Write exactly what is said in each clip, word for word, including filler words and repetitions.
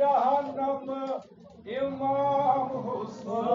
جہنم امام حسین۔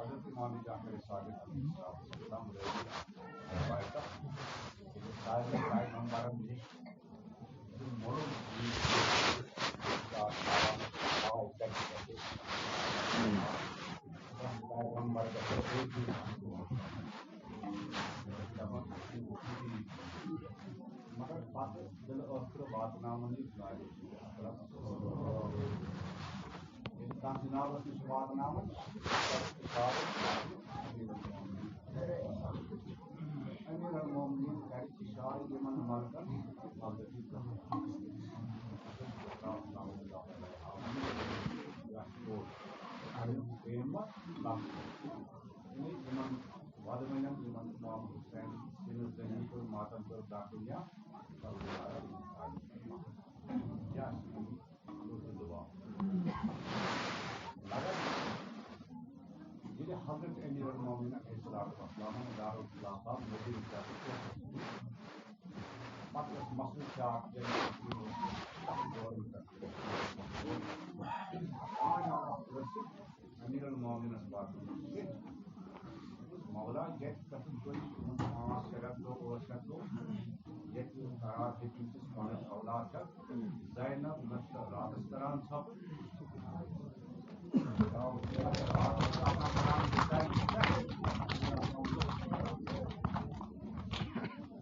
حضرت امام جعفر صادق علیہ الصلوۃ والسلام رٲوی روایتہ، ییٚلہِ سارنٕے پیغمبرن نِش یہِ مۄلُل چیٖز چھُ، آو تَتہِ پٮ۪ٹھٕ۔ پیغمبر گژھِ روزُن۔ دَپان، مگر پتہٕ ییٚلہِ ٲخٕر واتناوان یہِ جناب اکرم، ییٚلہِ تَتھ جنابس نِش واتناوان، امیر المومنین کرِ اشارٕ یِمن مردن، حضرت یِمن وۄدوٕنٮ۪ن، یِمن امام حسین سٕنٛدِس زٔمیٖن پٮ۪ٹھ ماتم کٔر داخل یا یا مگر ییٚلہِ حضرت امیر المومنین علیہ الصلوۃ والسلام دارالخلافہ مدینہ پٮ۪ٹھ، پتہٕ ٲس مسجد شاہ جنت تتھ دورن پٮ۪ٹھ۔ امیر المومنینس باسان، مولا، ییٚتہِ پٮ۪ٹھ تُہۍ یِمن پانٛژھ شےٚ رٮ۪تھ گوٚو، ٲٹھ شےٚ رٮ۪تھ گوٚو، ییٚتہِ قرار ہیٚکِو تُہۍ پنٕنۍ اولاد ہٮ۪تھ۔ زینب نہ چھِ راتس کران ژھۄپہٕ۔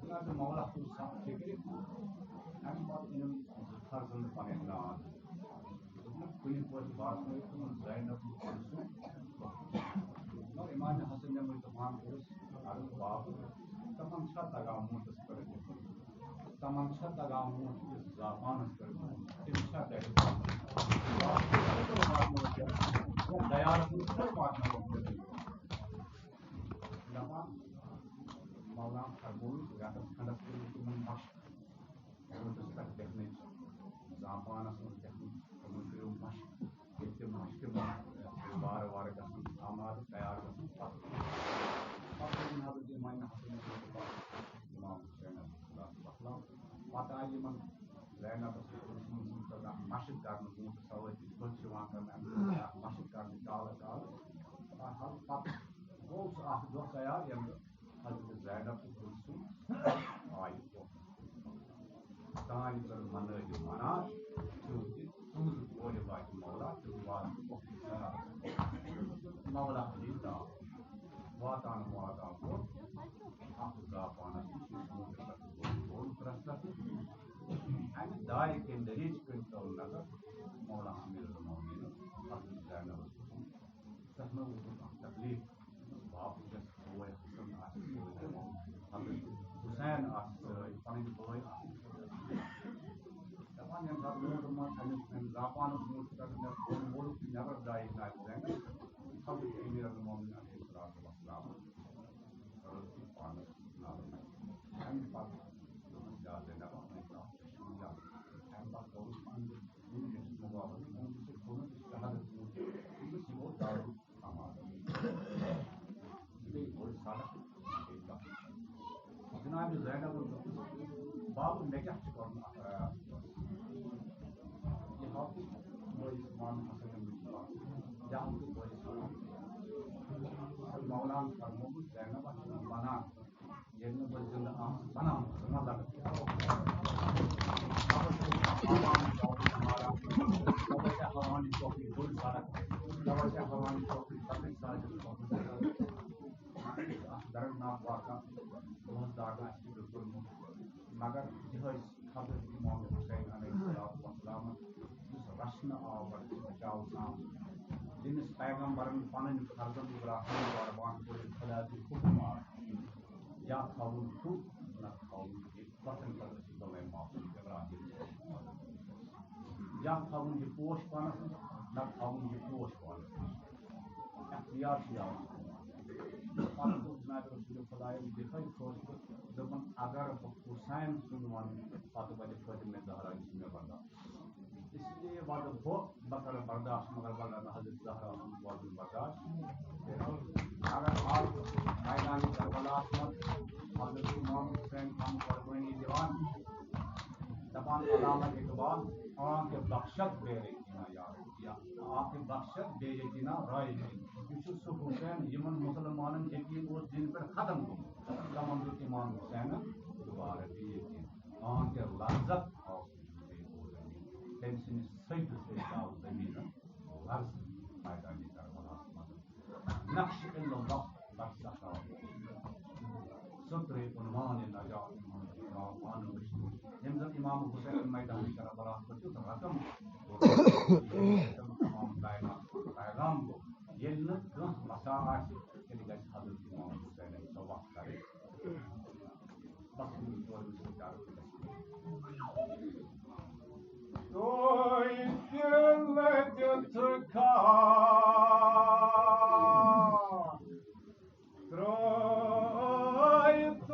جناب مولا تُل سخ فِکرِ۔ اَمہِ پتہٕ أنِم زٕ فرزند پنٕنۍ ناد۔ دوٚپُن، کُنہِ پٲٹھۍ واتنٲیِو تِمن زینب تہٕ کلثوم۔ مگر امام حسن نے مُلتفان کوٚرُس عرض، بابہٕ، تِمن چھا تگان ووٗنٛٹس پٮ۪ٹھ بِہُن؟ تِمن چھا تگان ووٗنٛٹ کِس زاپانس پٮ۪ٹھ بِہُن؟ تِم چھا تگان؟ دَیارَس منٛز چھا واتناوُن؟ دَپان، مولانا فرمووُکھ، رٮ۪تس کھنٛڈس کٔرِو تِمن مشق۔ ووٗنٛٹس پٮ۪ٹھ بیٚہنٕچ، زاپانس منٛز بیٚہنٕچ، تِمن کٔرِو مشق۔ ییٚلہِ تِم مشقہِ منٛز وارٕ وارٕ گژھن، آمادٕ تیار گژھن، پتہٕ، پتہٕ ییٚلہِ حضرت امام حسن رضی اللہ عنہ، امام حسین علیہ الصلوۃ والسلام، پتہٕ آیہِ یِمن زینبس تہٕ کلثومس منٛز پتہٕ اکھ مشق کرنہٕ، ووٗنٛٹہٕ سوٲری خٲطرٕ چھِ یِوان کرنہٕ، اَمہِ خٲطرٕ اکھ مشق کرنہٕ، چالہٕ چالہٕ۔ پتہٕ، پتہٕ گوٚو سُہ اکھ دۄہ تیار، ییٚمہِ دۄہ حضرت زینب تہٕ کلثوم آیہِ۔ تانۍ کٔر منٲوۍ منان، چونکہ مولا امیر المومنین حضرت زینب، تتھ منٛز اوس اکھ تکلیف، باپس یۄس بوے حسن آسہِ، حضرت حسین آسہِ سۭتۍ، پنٕنۍ بٲے آسہِ سۭتۍ۔ دپان ییٚمہِ ساتہٕ موٗڈ منٛز أمِس أمۍ زاپانُک موٗڈ چھُ کران، مےٚ کوٚر موٗڈُک تہِ نٮ۪بر درٛایہِ نارِ زینب، حضرت امیر المومنین علیہ الصلوۃ والسلام۔ کٔرٕس یہِ پانَس نالہٕ۔ اَمہِ پَتہٕ دوٚپُن، "یا زینب، اَمہِ پَتہٕ گوٚو یہِ مُبارک، یِمو چھُ سُہ کوٚرمُت شہادت، یہِ گوٚو دارُ امان۔ یہِ گٔے بٔڑ سَڑک۔ جناب زینب دوٚپُس، 'بابا، مےٚ کیٛاہ چھُ کَرُن اَتھ عیالَس منٛز؟ یہِ ہاو تُہۍ بٲیِس مان حسن بن صلابہ، یا ہاو تُہۍ بٲیِس مان حسن.' مولان فرمووُس، زینب، اَتھ چھُنہٕ بَنان۔ ییٚلہِ نہٕ بہٕ زِندٕ آسہٕ، بَناوُن ژٕ مطلب۔ توے ژےٚ حوانی چوکٕچ بٔڑ سڑک، توے ژےٚ حوانی چوکٕچ لۄکٕٹ سڑک۔ اَکھ دردناک واقعہ، دۄہَس داغ آسہِ تہِ بِلکُل نہٕ۔ مگر یِہوٚے حضرت امام حسین علیہ الصلوۃ والسلام، یُس رچھنہٕ آو، بڑٕ بچاونہٕ آو، ییٚمِس پیغمبرن پنٕنۍ فرزند ابراہیم قربان کوٚر، خدا دیُت حکم آو، یا تھاوُن ہُہ، نہ تھاوُن یہِ، وطن خٲطرٕ چھِ دۄنوَے معصوم ابراہیم۔ یا تھاوُن یہِ پوش پانس نِش، نہ تھاوُن یہِ پوش پانس نِش۔ اختیار چھُ یاوان۔ پتہٕ کوٚر جناب رسول خدایَن یِہوٚے فٲصلہٕ، دوٚپُن، اگر بہٕ حسین سُنٛد وَنہٕ، پتہٕ وَنہِ فاطمہ زہرا، یہِ چھُ مےٚ برداشت۔ اس لیے وَنہٕ بہٕ، بہٕ کَرٕ برداشت، مگر بہٕ کَرٕ نہٕ حضرت زہرا سُنٛد وَنُن برداشت۔ اگر آز میدان کربلاہَس منٛز حضرت امام حسین خان قربٲنی دِوان، دَپان علامہ اقبال، آنکھ بخشت بے یقینا یار، یا آنکھ بخشت بے یقینا رائے کی۔ یہِ چھُ سُہ حسین، یِمن مُسلمانن یقین اوس دین پٮ۪ٹھ ختم گوٚمُت۔ تِمن دیُت امام حسینن دوبارٕ بے یقین۔ آنکھ لذت آو سُہ۔ تٔمۍ سٕنٛدِ سجدٕ سۭتۍ آو زٔمیٖنَس لرزٕ میدانِ کربلاہَس منٛز۔ نقش الا اللہ بر صحرا۔ سُہ ترٛٲوۍ عنوان نجات منٛز، پانہٕ وٕچھتھ۔ ییٚمہِ زَن امام حسین میدانِ کربلاہَس پٮ۪ٹھ یُتھ رقم کوٚر، تمام کائنات کوٚر، پیغام گوٚو۔ ییٚلہِ نہٕ کانٛہہ وَسا آسہِ، تیٚلہِ گژھِ حضرت امام حسینَن سۄ وَتھ کَرٕنۍ۔ بس، یہِ چھُ تورٕ وٕچھِتھ کَرُن۔ تُہۍ تہِ لٔگِتھ کھا ترٛٲوِتھ۔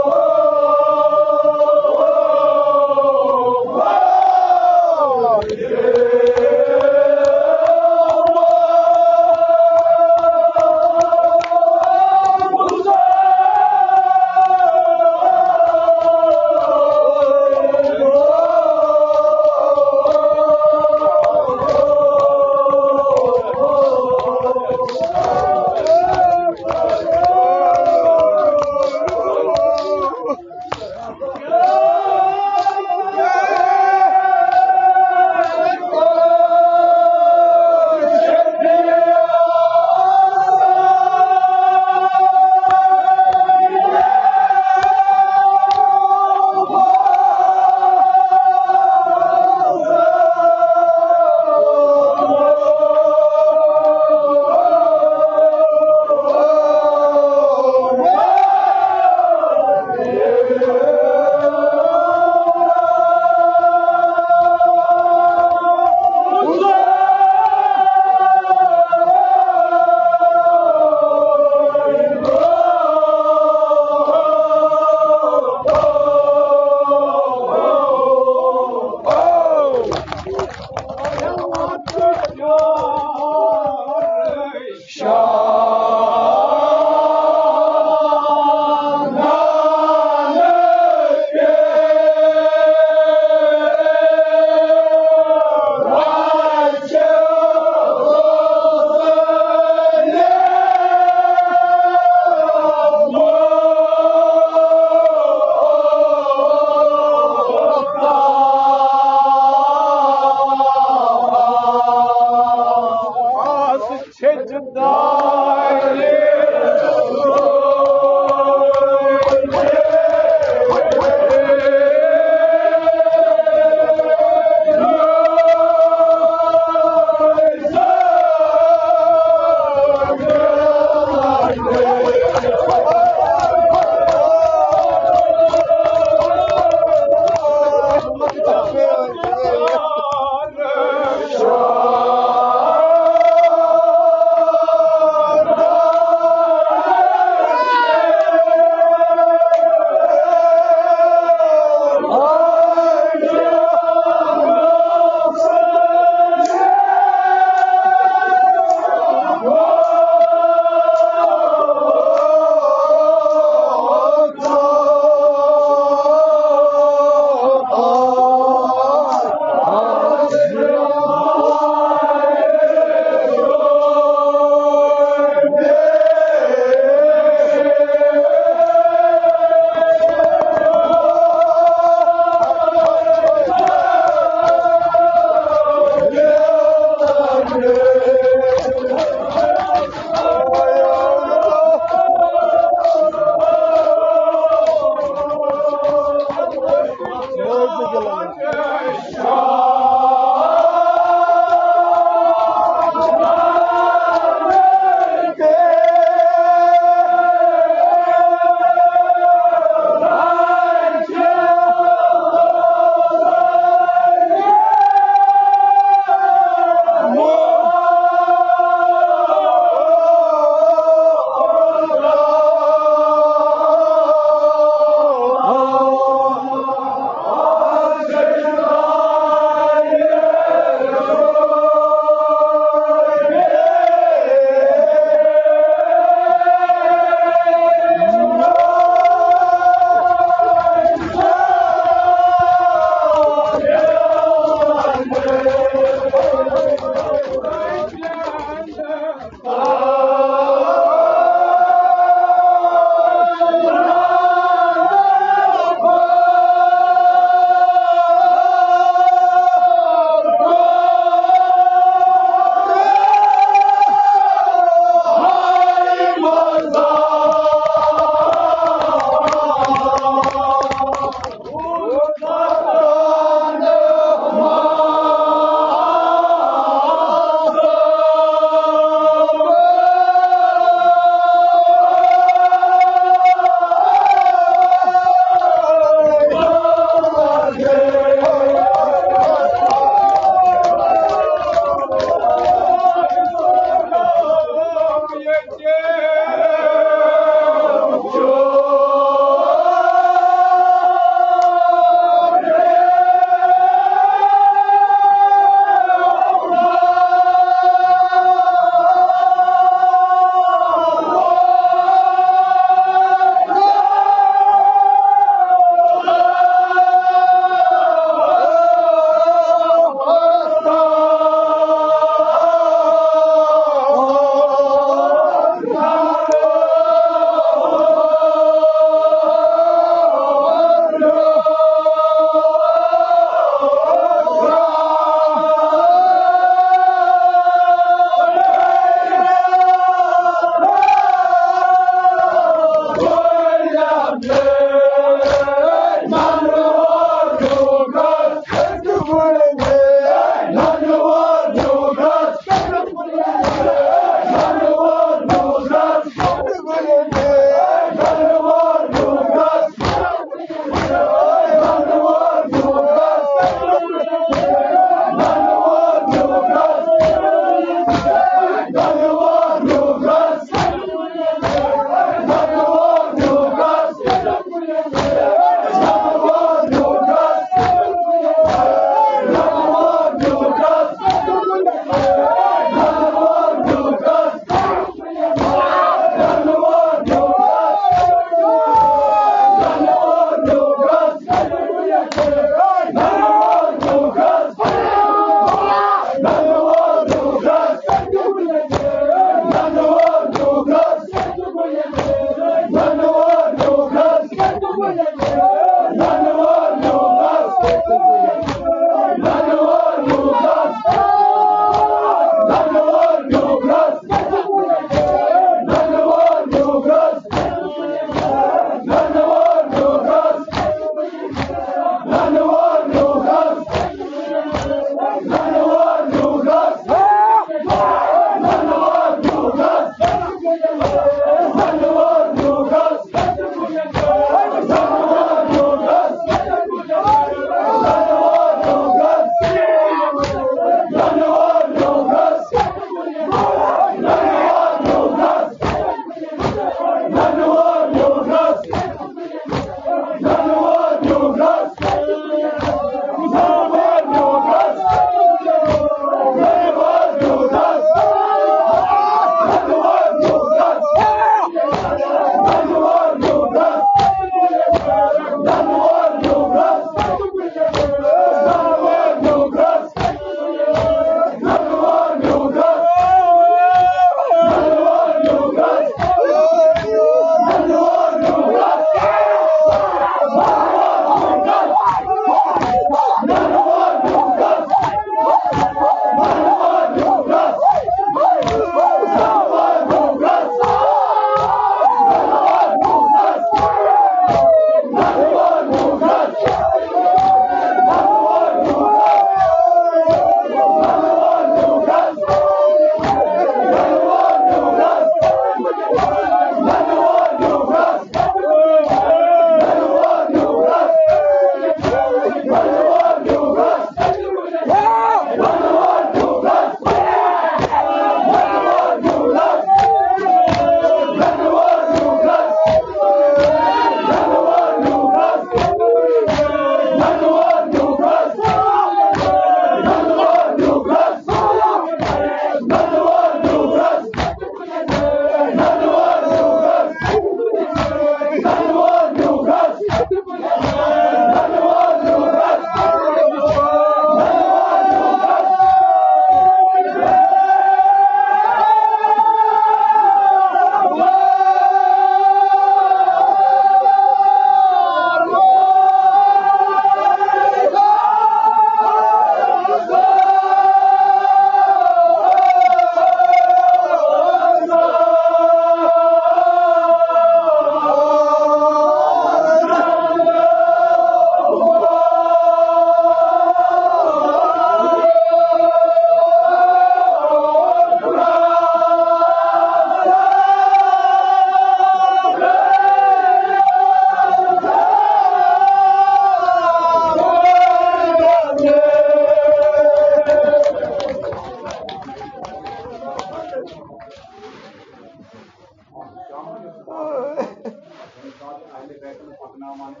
مگر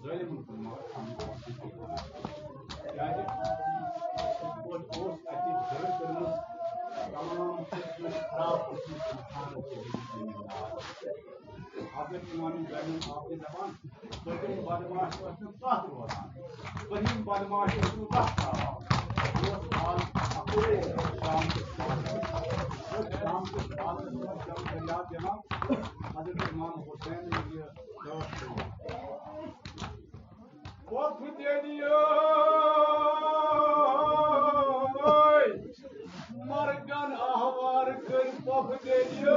ظٲلِمن کُن مگر کم کم ذکر کران۔ کیازِ یِتھ پٲٹھۍ اوس اَتہِ جٲر کٔرمٕژ تمام قٕسمٕچ خراب قٕسمٕچ انسان۔ حضرت امام زینُل عابدین دپان، بٔلۍ بدماش ٲسۍ نہٕ کتھ روزان، بٔلۍ بدماش ٲسۍ نہٕ کتھ تراوان۔ یہِ اوس حال اَکُے شام کِس حالس منٛز۔ شام کِس حالس منٛز جب فریاد دِوان، حضرت امام حسین یہِ پۄپھ دِیو، مرگن آوار کٔرۍ پۄپھ دِیو۔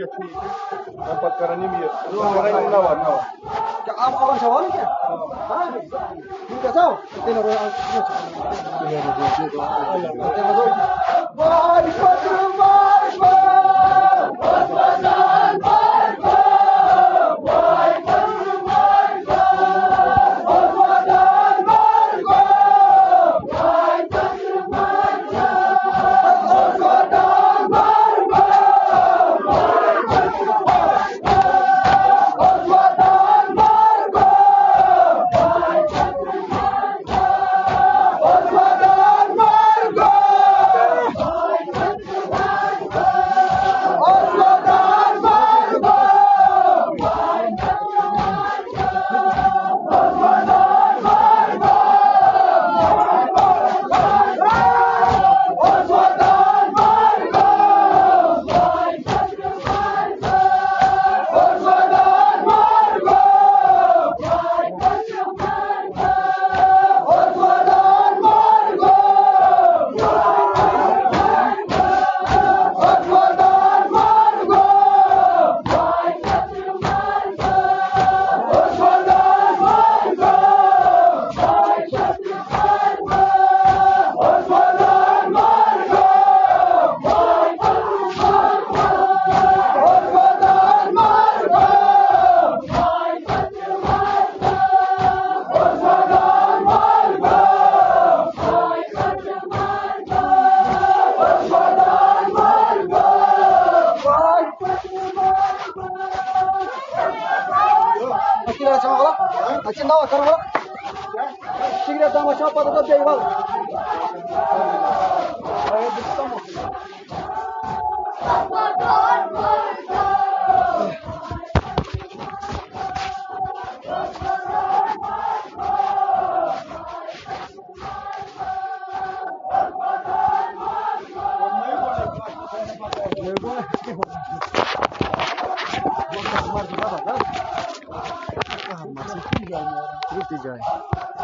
تَمہِ پَتہٕ کَران یِم یہِ، پَتہٕ کَران یِم نَوَر، نَوَر۔ کیٛاہ آب آبَن چھا وَنُن کیٛاہ؟ ہاں۔ یِم گژھو؟ تیٚلہِ روزِ آز۔ اَتہِ چھِ ناو چھَلان، اَتہِ چھِ ناو کَران، سِگریٹ دامَس چھَلان، پَتہٕ دوٚپ بیٚیہِ وَل۔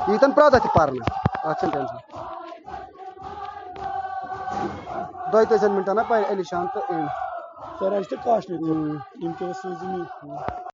ییٚتٮ۪ن پرٛادَتھ تہِ پَرنہٕ، اَتھ چھَنہٕ ٹٮ۪نشَن۔ دۄیہِ تٲجی ہَن مِنٹَن ہا پَرِ علی شان تہٕ أمۍ۔ سَر، اَسہِ تہِ کاشنہِ تہِ۔ اۭں۔ یِم تہِ ٲسۍ سوٗزمٕتۍ۔